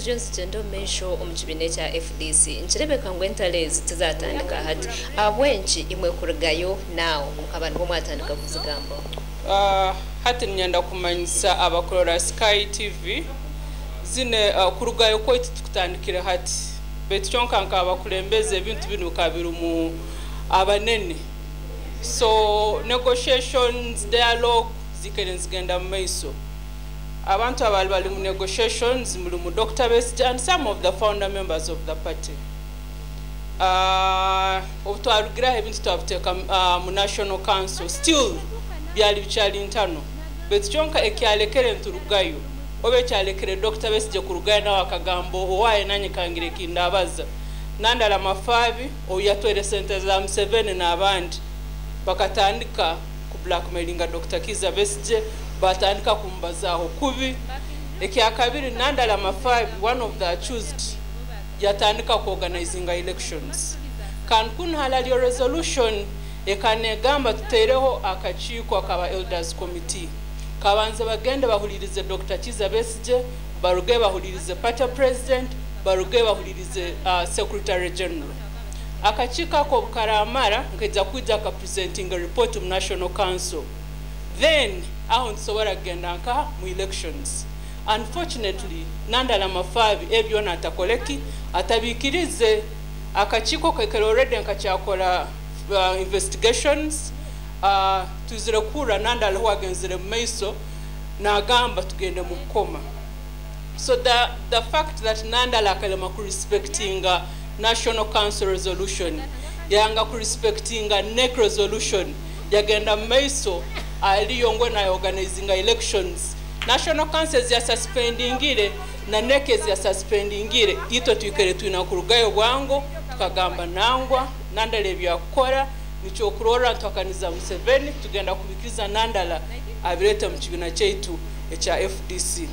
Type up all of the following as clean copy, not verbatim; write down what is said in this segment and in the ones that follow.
Ziriyo nizigyenda omu maisho omu kibiina ekya FDC. Nikireebeka ngu entaro ezi tizatandika hati. Ahabw'enki imwe kurugayo now mukaba nibwo mwatandika kuzigambaho? Hati niinyenda kumanyisa abakurora Sky TV zine kurugayo kwaitu tikutandikire hati beitu kyonka nk'abakulembeze ebintu binu bikaba birimu abanene so negotiations, dialogue ziikaire nizigenda mu maiso. Abantu abaali bari mu negotiations murimu Dokita Besigye and some of the founder members of the party. Obu twarugire aho ebintu twabiteeka mu National Council still byari bikyari ntano beitu kyonka ekyarekere niturugayo oba ekyarekere Dokita Besigye kurugayo nawe akagamba owaaye nanye kangire ekindabaza Nandala Mafabi ou yatwaire sente za Museveni n'abandi bakatandika ku blackmailinga Dokita Kiiza Besigye batandika kumubazaaho kubi. Ekyakabiri Nandala Mafabi one of the accused yatandika ku organizinga elections kandi kunu harariyo resolution ekaba negamba tuteireho akakiiko akaba elders committee kabanze bagende bahuririze Dokita Kiiza Besigye baruge bahuririze party president baruge bahuririze secretary general. Akakiiko ako obukaramara nkaija kwija ka presentinga report mu National Council then aho nitusobora kugenda nkaha mu elections. Unfortunately Nandala Mafabi ebi byona atakoreki atabikirize. Akakiiko kekere already nkakyakora investigations. Twizire kuhurra Nandala ahu agenzire mu maiso nagamba tugende mu kukoma. So the fact that Nandala akalema kurespectinga National Council resolution, yanga kurespectinga NEC resolution, yagenda mu maiso aliyo ngwe na organizinga elections. National Council yasuspendingire na NEC yasuspendingire, itwe twikere twina kurugayo bwango tukagamba nangwa Nandala ebyakukora nikyo kurora ntwakaniza Museveni tugenda kubikiriza Nandala abirete mu kibiina kyaitu ekya FDC.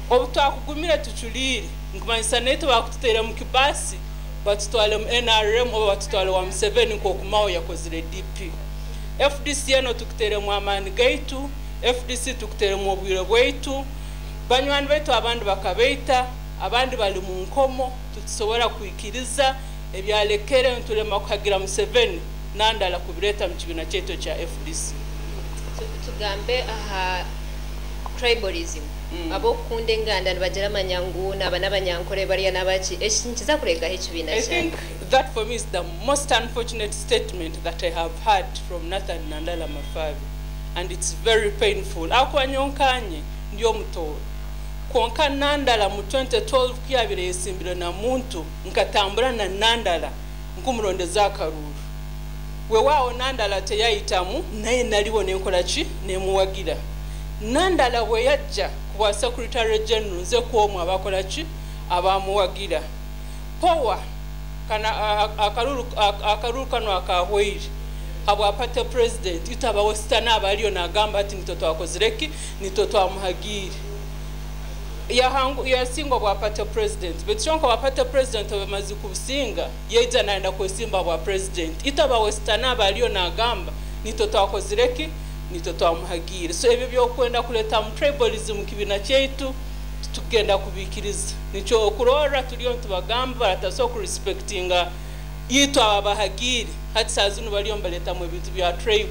Obu twakugumire tuculiire nkumanyisa naitwe bakututeire mu kibasi batutwale mu NRM oba batutwale wa Museveni nk'oku Mao yakozire DP. FDC eno tukuteremu amaani gaitu, FDC tukuteremu obwire bwaitu, banywani baitu abandi bakabaita, abandi bali mu nkomo, tutusobora kwikiriza ebyalekere ntulema kuhagira Museveni Nandala kubireta mu kibiina kyaitu ekya FDC. Tugambe aha tribalism. Ab'okukunda enganda nibagira amanya ngu naba n'abanyankore bariya n'abaki eki nikiza kurekaho ekibiina. I think that for me is the most unfortunate statement that I have heard from Nathan Nandala Mafabi, and it's very painful. Ahakuba nyowe ndi omutooro kwonka Nandala mu 2012 ku yabire yesimbire na muntu nkatambura na Nandala nkumurondeza akaruru weewaawo Nandala teyayitamu naye naliwo nenkola ki nemuwagira. Nandala bwe yajja ku bwa secretary general nze kwomu abakola ki abamuwagira power kana akaruru kano akahweire habwa party president itabawo sitana abaliyo nagamba ati nitwe twakozireki nitwe twamuhagiire yahangu yasingwa bwa party president beitu kyonka bwa party president bamaze kubusinga yaija nayenda kwesimba bwa president itabawo sitana abaliyo nagamba nitwe twakozireki nitwe twamuhagiire. So ebyo byokwenda kuleta mu tribalism mu kibiina kyaitu tugenda kubikiriza nikyo okurora turiyo nitubagamba baratasobola kurespectinga itwe aba bahagiire hati saa zinu bariyo nibaretamu ebintu bya tribe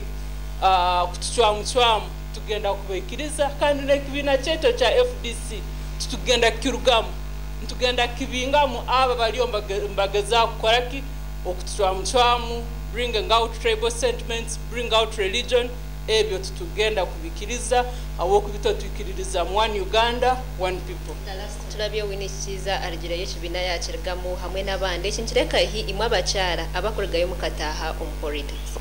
kutucwamucwamu tugenda kubaikiriza kandi n'ekibiina kyaitu ekya FDC titugenda kukirugamu nitugenda kukibingamu aba bariyo nibagezaho kukora ki okutucwamucwamu, bringing out tribal sentiments, bring out religion. Ebyo titugenda kubikiriza ahabw'okuba twikiririza mu one Uganda, one people. Tulabye Winnie Kiiza arugireyo ekibiina yakirigamu hamwe n'abandi eki nikireka hi imwe abakyara abakurugayo mukataaha omu politics?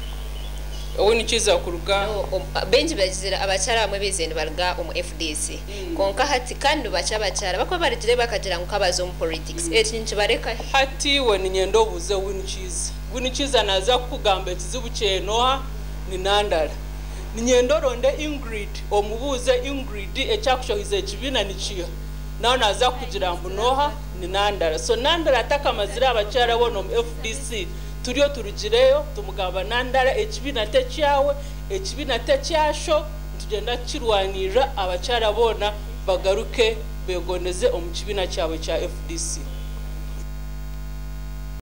Winnie Kiiza kuruga? No, bengi bagizire abakyara bamwe bize nibaruga omu FDC konka hati kandi bakya abakyara bakuba barugire bakagira ngu kabaza omu politics eki nikibareka hi? Hati iwe ninyenda obuuze Winnie Kiiza. Winnie Kiiza naza kukugamba ekizibu kyenoha ni Nandala. Ninyenda oronde Ingrid omubuuze Ingrid ekyakushohiza ekibiina nikiha nawe naza kukugira ngu noha ni Nandala. So Nandala atakamazire abakyara boona omu FDC turiyo turugireyo tumugamba Nandala ekibiina tekyawe ekibiina tekyasho nitugenda kukirwanirira abakyara boona bagaruke. begondeze omu kibiina kyabwe kya FDC.